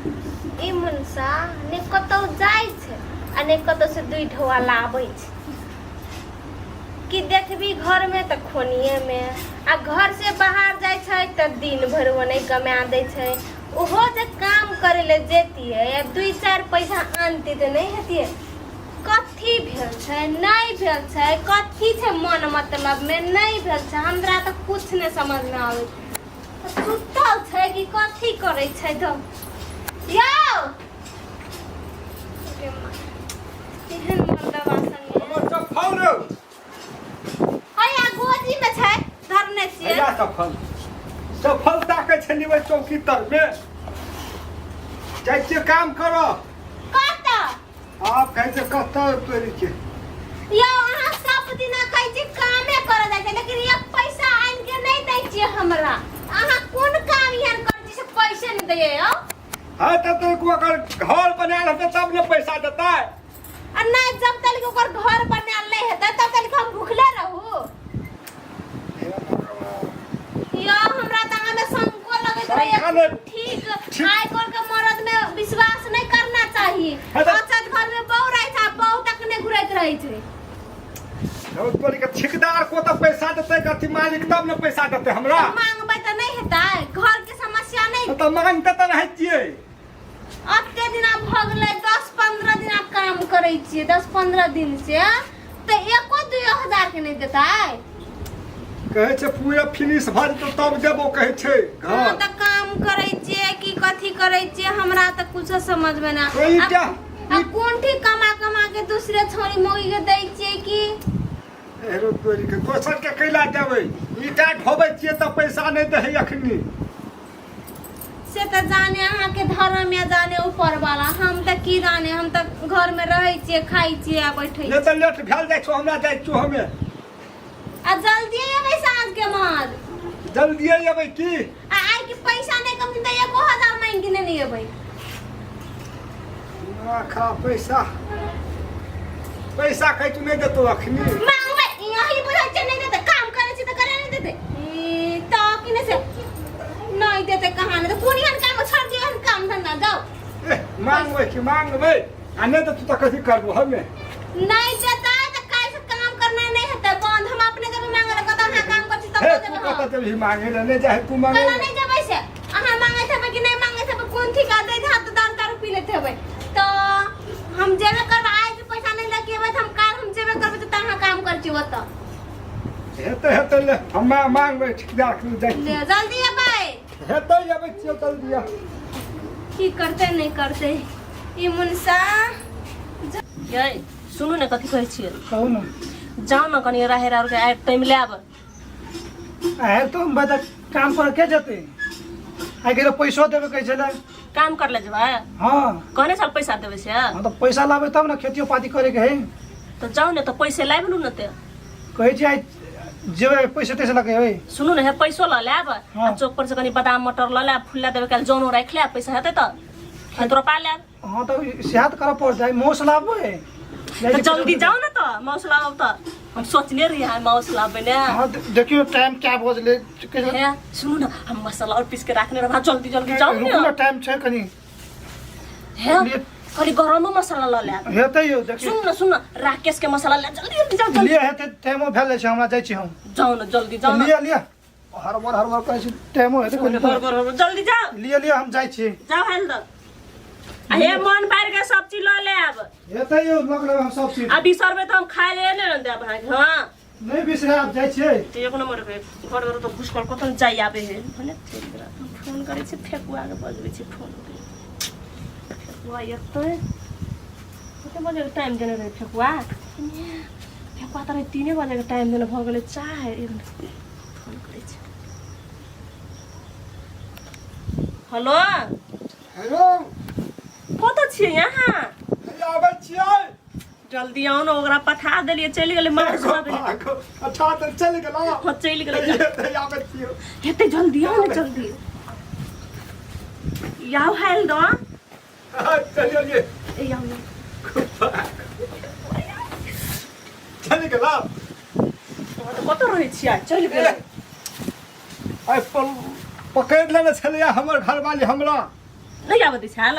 ई मुनसा ने कतौ जाइ छै आ ने कतौ से दुई ढोआ लाबै छै। कि देखबी घर में तऽ खोनिए में, आ घर से बाहर जाइ छै तऽ दिन भरि ओने कमा दै छै। ओहो जे काम करे ले जेतियै आ दुई चारि पैसा आनती तऽ नहि हेतियै। कथी भेल छै, नहि भेल छै, कथी छै मन मतलब में नहि भेल छै, हमरा तऽ कुछ नहि समझ में आबै छै। सुतल छै कि कथी करै छै? तऽ यौ गे माँ, केहन मर्दबा संगे। हमर चप्पल रौ। हैया गोजी में छै, धरने छियै। हैया चप्पल, चप्पल ताकै छलियै ओहि चौकी तर मे। जाइ छियै काम करऽ। कतऽ? आब कहै छै कतऽ तोरी के। यौ, अहाँ सब दिना कहै छी कामे करऽ जाइ छै, लेकिन एक पैसा आनि के नहि दै छियै हमरा। अहाँ कोन काम एहन करै छी से पैसे नहि दैयै यौ? हाँ, तब तो ओकर घर बनायल हेतै तब ने पैसा देतै। आ नहि, जब तक ओकर घर बनायल नहि हेतै तब तक हम भुखले रहू? यौ, हमरा तऽ अहाँ में शंको लगैत रहैया। शंका नहि। ठीक। ठीक। आइ काल्हि के मर्द में विश्वास नहीं करना चाहिए। हाँ तऽ- औचत घर में बहू रहै छै आ बहू तक नहि घुरैत रहै छै। हौ तोरी के, ठेकेदार को तऽ पैसा देतै कथी मालिक, तब ने पैसा देतै हमरा। मांगबै तऽ नहि हेतै? घर के समस्या नहि। तऽ मांगते तऽ रहै छियै। अते दिना भऽ गेलै, 10-15 दिना काम करै छियै, 10-15 दिन से तऽ एको 2 हजार के नहि देतै? कहै छै पूरा फिनिश भऽ जेतौ तब देबो, कहै छै। घर तऽ काम करै छियै कि कथी करै छियै, हमरा तऽ कुछो समझमे ना। तो ई क्या- आ कोन ठीक कमा कमा के दूसरे छोरी मौगी के दै छियै कि? एहरो तोरी के, दोसर के कैला देबै? ईटा ढोबै छियै तऽ पैसा नहि दै है अखनी। से तऽ जाने अहाँके धर्म या जाने ऊपर वाला, हम तऽ की जाने। हम तऽ घर में रहै छियै, खाइ छियै आ बैठै नहि तऽ लेट भेल जाइ छौ हमरा, जाइ छौ हमे। आ जल्दी अबै साँझ के बाद। जल्दिए अबै की? आ आइ के पैसा नहि कमती तऽ 1000 मांगि के नहि अबै। ना खा, पैसा पैसा कहै तू नहि देतौ अखनी। मांगबै यही बुझै छै, नहि देतै। काम करै छी तऽ करे नहि देतै। ई, तऽ कि नहि से नहि देतै कहाँ नहि तऽ कोन एहन काम छोड़ दियौ, एहन काम धंधा जाउ। ए, मांगबै की मांगबै, आ नहि देतौ तऽ कथी करबो हमे? नहि देतै तऽ काल्हि से काम करना नहि हेतै बंद। हम अपने जेबै मांगे लए कतऽ। अहाँ काम करै छी तब हे जेबै तू हम। कतऽ जेबही मांगे लए? नहि जाइ तू मांगे कला लए। नहि जेबै से अहाँ मांगैत हेबै कि नहि मांगैत हेबै, कोन ठीक आ दैत हैत तऽ दारू तारू पी लैत हेबै। तऽ हम जेबे करबै। आइ जे पैसा नहि लऽ के एबै तऽ हम काल्हि हम जेबे करबै तऽ अहाँ काम करै छी ओतऽ। हेतै हेतै, ले हम मांगबै ठेकेदार के, जाइ छी। ले, जल्दी एबै। हेतै, अबै छियौ जल्दी। की करतै नहि करतै ई मुनसा। यै, सुनू ने, कथी कहै छियै? कहू ने। जाउ ने कनि राहेर आरके आइ टाइम लायब। आयल तो हम बता काम पर के जेतै? आइ गेलो पैसो देबे कहै छलै। काम कर ले जेबै? हाँ। कहने साल पैसा देबै से? हाँ, तऽ पैसा लाबै तब ने खेतियो पाती करे के है। तऽ जाउ ने तऽ पैसे लाबि लू ने ते। कहै छी आइ जेबै पैसा तैसा लगे है। सुनू ने, हे पैसो लऽ लेब। हाँ। आ चौक पर से कनि बादाम मटर लऽ लेब, फुल्ला देबै काल्हि, जनो राखि लेब, पैसा हेतै तऽ खेत रोपा लेब। हाँ, तऽ सेहत करऽ पड़तै, मौस लाबबै। तऽ जल्दी जाउ ने तऽ मौस लाबब तऽ हम सोचने रही अहाँ मौस लाबबै ने। हाँ, देखियौ टाइम क्या बजलै। हे सुनू ने, हम मसाला और पीस के राखने रहब, जल्दी जल्दी जाउ रुकू ने ने। टाइम छै कनि। हे कनि गरमो मसाला लऽ लेब। हेतै यौ, देखियौ। सुन न, सुन न, राकेश के मसाला ले, जल्दी जल्दी जाउ, जल्दी। लिए हेतै, टाइमो भेल छै हमरा, जाइ छी हम। जाउ ने, जल्दी जाउ ने। लिअ लिअ, हड़बड़ हड़बड़ करै छी, टाइमो हेतै कनि। हड़बड़ हड़बड़, जल्दी जाउ। लिअ लिअ, हम जाइ छी। जाउ, हाल दऽ आ हे मन पारि के सब चीज लऽ लेब। हेतै यौ, लऽ लेब हम सब चीज। आ बिसरबै तऽ हम खाय ले नहि ने देब अहाँके। हँ, नहि बिसरायब, जाइ छियै। तऽ एक नम्बर के घर घर तऽ घुसकल कतऽ जाइ आबै है भने चलि गेल। हम फोन करै छी फेकुआके, बजबै छी फोन। फेकुआ एतै? कते बजेके टाइम देने रहै फेकुआ? फेकुआ तऽ रहै 3 बजेके टाइम देने, भऽ गेलै चाह। एक मिनट, फोन करै छी। हेलो। हेलो। कतऽ छियै अहाँ? हैया आबै छियै। जल्दी आउ ने, ओकरा पठा देलियै, चलि गेलै माछ लाबै लए। अच्छा, तऽ चलि गेलौ? हँ, चलि गेलै। हेतै, आबै छियौ। हेतै, जल्दी आउ ने, जल्दी आउ, हाल दऽ। चलिए। ए आउ ने। चलि गेलौ। अहाँ तऽ कतऽ रहै छियै? चलि गेलै। आइ पकड़ि लेने छलैया हमर घरवाली हमरा। नहि आबऽ दै छल।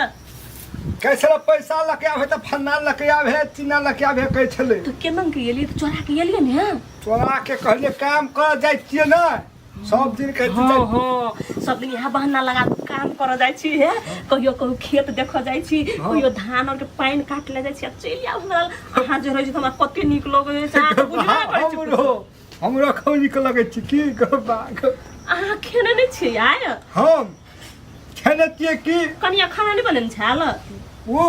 कहै छलै पैसा लऽ के आबे तऽ फन्ना लऽ के आबे, चिन्ना लऽ के आबे कहै छलै। तऽ केना के एलियै? तऽ चोरा के एलियै ने? चोरा के कहलियै काम कर जाइ छियै ने सब दिन कहै हँ छियै। हँ, सब दिन यहाँ बहाना लगा के काम करऽ जाइ छी हे, कहियो कहू खेत देखऽ जाइ छी, कहियो धान आर के पानि काट ले जाइ छी आ चलि आब। हमरा अहाँ जे रहै छी तऽ हमरा कते नीक लगै छै, अहाँ तऽ बुझबे करै छी। हमरो हमरो खूब नीक लगै छै की गो बाघ। अहाँ खेने नहि छियै आइ? हम खेने छियै की। कनिया खाना नहि बनेने छल? ओ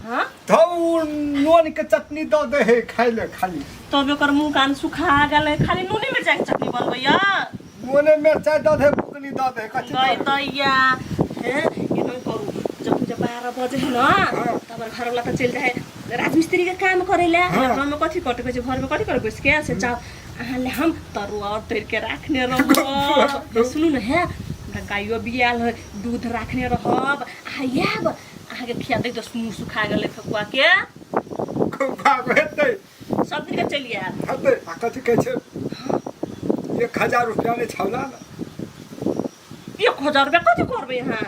हँ तऽ ओ नून के चटनी दऽ दै है खाइ ले खाली। तब ओकर मुँह कान सुखा गेलै, खाली नूने मिरचाइके चटनी बनबैया। नूने मिरचाइ दऽ दे, बुकनी दऽ दे, कथी गई दऽ दे? दैया हे, एना करू, जब जब 12 बजे है न तब हमर घरवाला तऽ चलि जाइ है राजमिस्त्री के काम करे ले। घरमे कथी करते कहै छै, घरमे कथी करे बैस के से चाउ अहाँ ले हम तरुआ और तोड़ि के राखने रहब। सुनू ने हे, हमरा गाइयो बियाल है, दूध राखने रहब, अहाँ आयब अहाँके खिया दै। तऽ मुँह सुखा गेलै फेकुआ के। खूब भाग हेतै। सब दिन के चलि आयब। हेतै। आ कथी कहै छै, 1000 रुपया नहि छौला ने? 1000 रुपया कथी करबै अहाँ?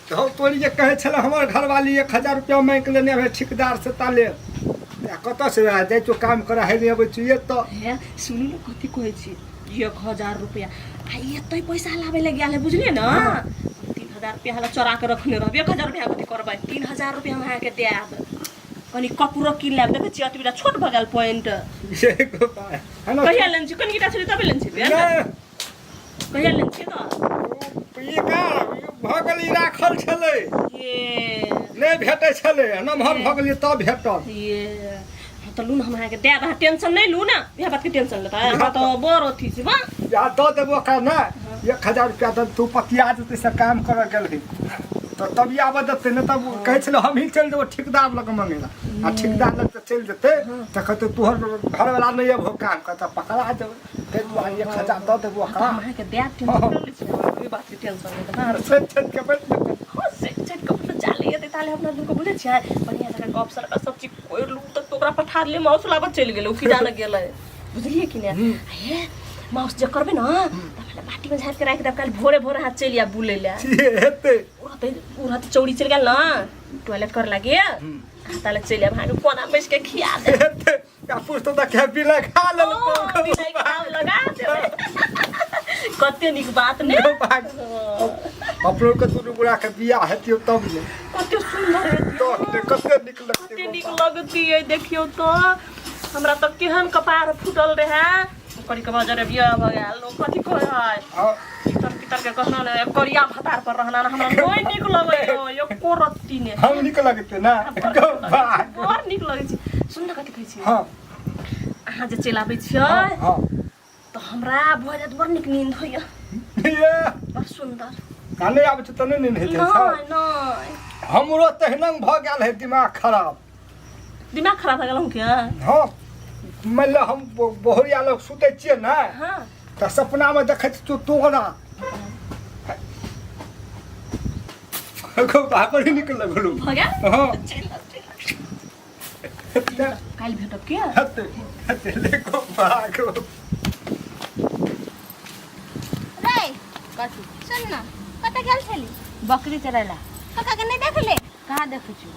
तऽ हम तोरी जे कहै छलै हमर घरवाली 1000 रुपया माँगि लेने है ठेकेदार से, ताले आ कतऽ से आय जाइ छौ काम करै है, नहि अबै छियै तऽ। हे सुनू ने, कथी कहै छी, 1000 रुपया आ एतै पैसा लाबै लए गेल है, बुझलियै ने? 3000 रुपया हमरा चोरा के रखने रहब। 1000 रुपया कथी करबै? 3000 रुपया हम अहाँके देब, कनि कपड़ो कीन लेब। देखै छियै अतबीटा छोट भऽ गेल पैंट। ये गोपाल है ना। कहिया लेने छी? कनिटा छलै तबे लेने छी पैंट। नहि। कहिया लेने छियै तऽ? ई का भऽ गेल, ई राखल छलै। ये नहि भेटै छलै, नमहर भऽ गेलियै तब भेटल। ये हाँ, तऽ लू ने, हम अहाँके देब, अहाँ टेंशन नहि लू ने। इएह बातके टेंशन लेतै? अहाँ तऽ बड़ अथी छी बा। या दऽ देबो ओकरा ने 1000 रुपया तऽ तू पतिया देतै से काम करऽ गेल रही तऽ तब ई आबऽ देतै ने? तब कहै छलै हमही चलि देबो ठेकेदार लग मङ्गै लए, आ ठेकेदार लग तऽ चलि जेतै तऽ कहतै तोहर घरवला नहि अबहो काम कर, तऽ पकड़ा जेबै। ताहि दुआरे 1000 दऽ देबो ओकरा। हम अहाँके देब, टेंशन नहि लै छी, ओहि बातके टेंशन नहि लेबै। छठि छठि के बैठ जेतै। हाँ, से छठि के मतलब जाले एतै ताले अपना दुनू के बुझै छियै, बढ़िआँ जकाँ गप सप सब चीज कोरि लू तऽ ओकरा पठा देलियै, माउस लाबऽ चलि गेलै, ओ की जाने गेलै, बुझलियै कि नहि? हे माउस जे करबै ने तऽ हमरा बाटीमे झाँपि के राखि देब, काल्हि भोरे भोरे अहाँ चलि आयब बुलै लए। से हेतै। ओ रहतै, ओ रहतै, चौरी चलि गेल ने टॉयलेट करे लागी, ताले चलि आयब, अहाँके कोना बैस के खिया देब। हेतै। आ पुछतौ तऽ खेबी बिलाइ खा लेलकौ। बिलाइ के दाम लगा देबै, कते नीक बात ने? अपनो के दुनू गोरा के बियाह हेतियौ तब ने। कते सुन्दर हेतियौ। तब ने कते नीक लगतै। कते नीक लगतियै। देखियौ तऽ हमरा तऽ केहन कपार फूटल रहै, करी के बजर बियाह भऽ गेल, लोक कथी कहै है? हाँ। पितर पितर के कहना ने करिया भतार पर रहना ने हमरा नहि नीक लगै एको रत्ती ने। हम नीक लगतै ना? बड़ नीक लगै छै। सुन ने, कथी कहै छी। हाँ। अहाँ जे चलि आबै छियै हाँ तऽ हमरा भऽ जायत, बड़ नीक नींद होइया। ये बड़ सुन्दर। आ नहि आबै छै तऽ नहि नींद हेतै? नहि नहि। हमरो तहिना भऽ गेल है दिमाग खराब। दिमाग खराब भऽ गेल अहूँके? हाँ, मान ले हम बहुरिया लग सुतै छियै ने तऽ सपनामे देखै छियौ तोरा, बड़ी नीक लगलू। भऽ गेल। हाँ। चलि आउ, चलि आउ। काल्हि भेटब के? हेतै हेतै, देखो भागो। रे। कथी? सुन न, कतऽ गेल छली? बकरी चरेला। काका के नहि देखले? कहाँ देखै छी?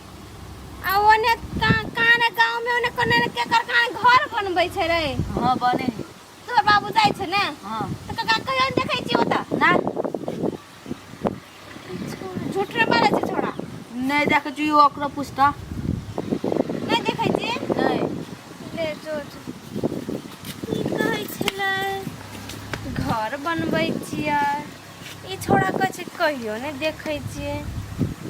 आ ओने काने गाँव में ओने कोने ने केकर काने घर बनबै छै रे। हाँ, बने है। तोहर बाबू जाइ छै ने? हाँ। तऽ काका कहियो नहि देखै छी ओतऽ? ना। झूठ रे मारै छै छोड़ा। नहीं देखै छी, ओकरो पूछता। नहि देखै छी? नहीं। ले जो जो। की कहै छलै घर बनबै छियै, ई छोड़ा कहै छै कहियो नहि देखै छियै,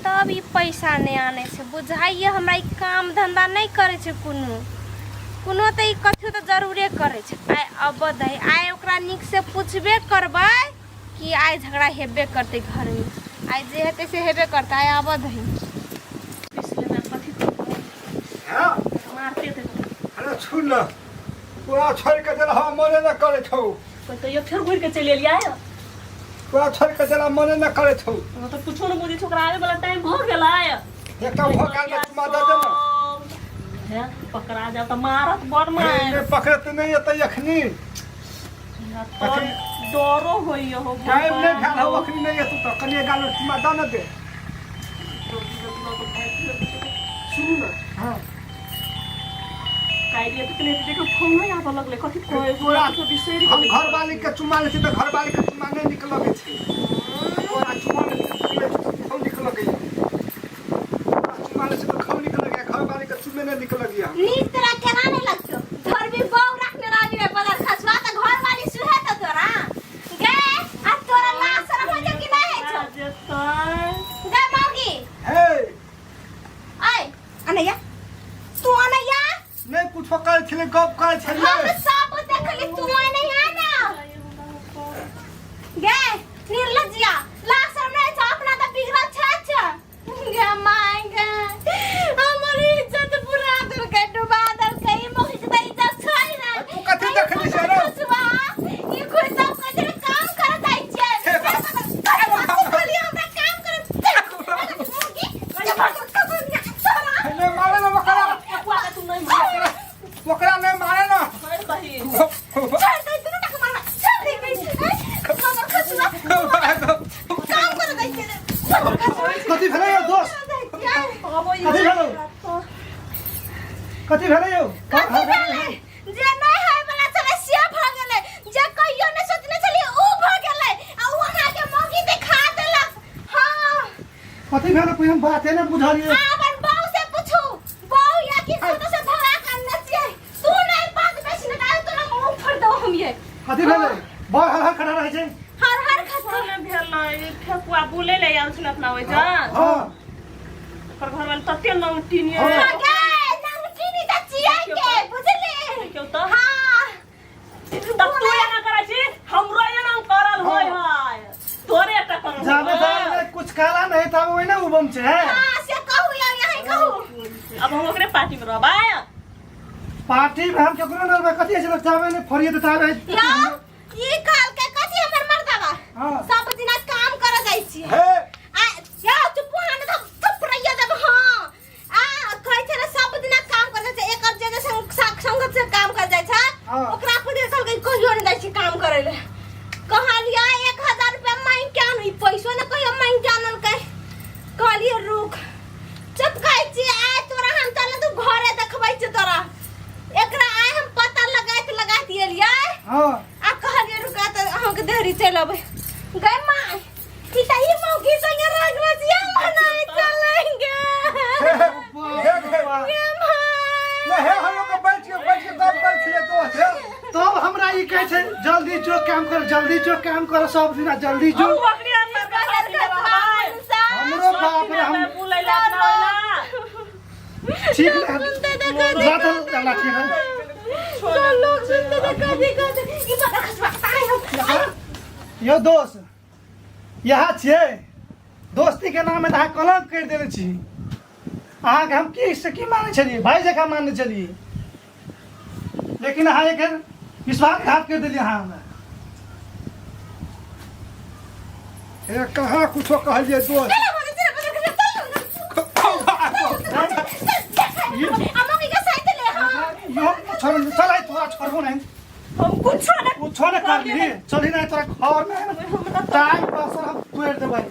तब ई पैसा नहि आनै छै। बुझाइए हमरा ई काम धन्धा नहि करै छै कोनो कोनो, तऽ ई कथियो तऽ जरूरे करै छै। आइ अबऽ दही, आइ ओकरा नीकसँ पुछबे करबै कि आइ झगड़ा हेबे करतै घरमे, आइ जे हेतै से हेबे करतै, आइ आबऽ दही। कथी करबै? हाँ। मारते थे। अरे सुन न, तोरा छोड़ि के चल हम मने न करै छौ। तो फेर घुरि के चलि एलियै। तोरा छोड़ि के चला मने न करै छौ। हम तऽ कुछो नहि बुझै छी, ओकरा आबै वाला टाइम भऽ गेलै। एकटा भऽ गेल ने, चुमा दऽ दे ने। हे पकड़ा जाओ तऽ मारत बड़ मारि। नहि पकड़ते, नहि एतै अखनी। हमरा तऽ डरो होइए हो। टाइम नहि भेल हौ, अखनी नहि एतौ तऽ कनिए गाल चुमा दऽ ने दे। लऽ कऽ भागि गेल। सुनू ने। हाँ। काल्हि एतेक नहि देखो फोन नहि आबऽ लगलै कथी कहै तोरा तो बिसरि हम गेलै। घर वाली के चुमा लै छी तऽ घर वाली के चुमा नहि नीक लगै छै। तोरा चुमा लै छी तऽ खूब नीक लगैया। तोरा चुमा लै छी तऽ खूब नीक लगैया, घर वाली के चुमे नहि नीक लगैया। नीक तोरा केना नहीं लगतो? घर भी बहू रखने रही रे बदर खसवा त घर वाली सुहे त तोरा गे आ तोरा लाज शरम होइ छौ कि नहीं होइ छौ? जेतै। गे मौगी। हे। ऐ अनैया तू अनैया। नहि कुछो करै छलै, गप करै छलियै। हम सब देखली तू अनैया ना गे निर्लज्जिया, लाज शरम नहीं छौ? अपना त बिगड़ल छै छै गे my गे, हमर इज्जत पूरा देलकै, डुबा देलकै। ई मौगी के त इज्जत छै ना। तू कथी देखली छै रे? खुशबा ई खुद सब कहै छै काम करत जाइ छियै। हे बाप। खाली हमरा काम करत मौगी नहि मारे ना ओकरा। फकुआ के तू नहि मार। ओकरा नहि मारे ना। मारि दही। छोड़ दे दुनू टाका मारना, छोड़ दे मगर खसुआ काम करत जाइ छियै। कथी भेलै यौ दोस्त? कथी भेलौ? कथी भेलै यौ? कथी भेलै? जे नहि होय वाला छलै से भऽ गेलै, जे कहियो नहि सोचने छलियै ऊ भऽ गेलै आ ऊ अहाँके मौगी देखा देलक। हाँ। कथी भेलै? कोई हम बाते नहि बुझलियै। अहाँ अपन बहू से पूछू, बहू या कि कतौ से भगा के अनने छियै। तू नहि बात बेसी नहि डाल, तोरा मुँह फोड़ दौ हम ये। कथी भेलै? बड़ हर हर खड़ा रहै छै। हर हर खसू। नहि भेलै, फेकुआ बुलै लए आयल छलै अपना ओहिठाम। हाँ। ओकर घरवाली तते नौटीन ये। हाँ। गे नमकीनी तऽ छियै के बुझली? देखियौ तऽ। हाँ। तऽ तू एना करै छी, हमरो एना करल होय है, तोरे एकटा करल जाबे होय। जाबे कुछ काला नहीं था वही ना उबम छै। हाँ से कहू या यही कहू। अब हम ओकरे पार्टी में रहबै। पार्टी में हम केकरो न रहबै। कथी छै जाबे नहीं फरिए तऽ ताबे। या ई कहल के कथी हमर मर्दाबा? हाँ। सब दिना काम कर जाइ छी। हे। आ या चुप हान त थपड़ैया देब। हाँ आ कहै छै ने सब दिना काम कर जाइ छै, एकर जे जे संग संगत से काम कर जाइ छै। हाँ। ओकरा पर कहलकै कहियो नहि जाइ छी काम करै ले। कहलियै 1000 रुपया मांगि के आनू, ई पैसो ने कहियो मांगि के आनलकै। कहलियै रुक, चुप कहै छी आइ तोरा हम चल तू घरे देखबै छी तोरा। एकरा आइ हम पता लगाइत लगाइत एलियै। हाँ। आ कहलियै रुका तऽ अहाँके देहरी चलि अबै। गै माय ई तऽ ई मौगी संगे रह गेलो छी, हम नहि चलेंगे। हे हे। गे माय। नहि हे, हम लोग के बैठ के गप करै छलियै दोस्त हे। तब हमरा ई कहै छै जल्दी जो काम कर, जल्दी जो काम कर, सब दिना जल्दी जो। हम ओकरे अपना पार्टी में रहबै। हमरो बाप रे हम बुलै लए अपना ओहिना। ठीक है रात अल्लाह ठीक है। लोग सुनते तऽ कथी कहते? ई बड़ा खसबा आइ हम यौ दोस्त, यहाँ छियै दोस्ती के नाम में तऽ अहाँ कलंक करि देने छी। अहाँके हम की से की मानै छलियै, भाय जकाँ मानै छलियै, लेकिन अहाँ एखन विश्वासघात करि देलियै अहाँ हमरा। हे कहाँ कुछो कहलियै दोस्त। यो छोड़, चल आइ तोरा छोड़बो नहीं। हम कुछो नहि कुछो नहीं करली, चली नहीं तोरा घर में टाइम पास हम तोड़ देबै।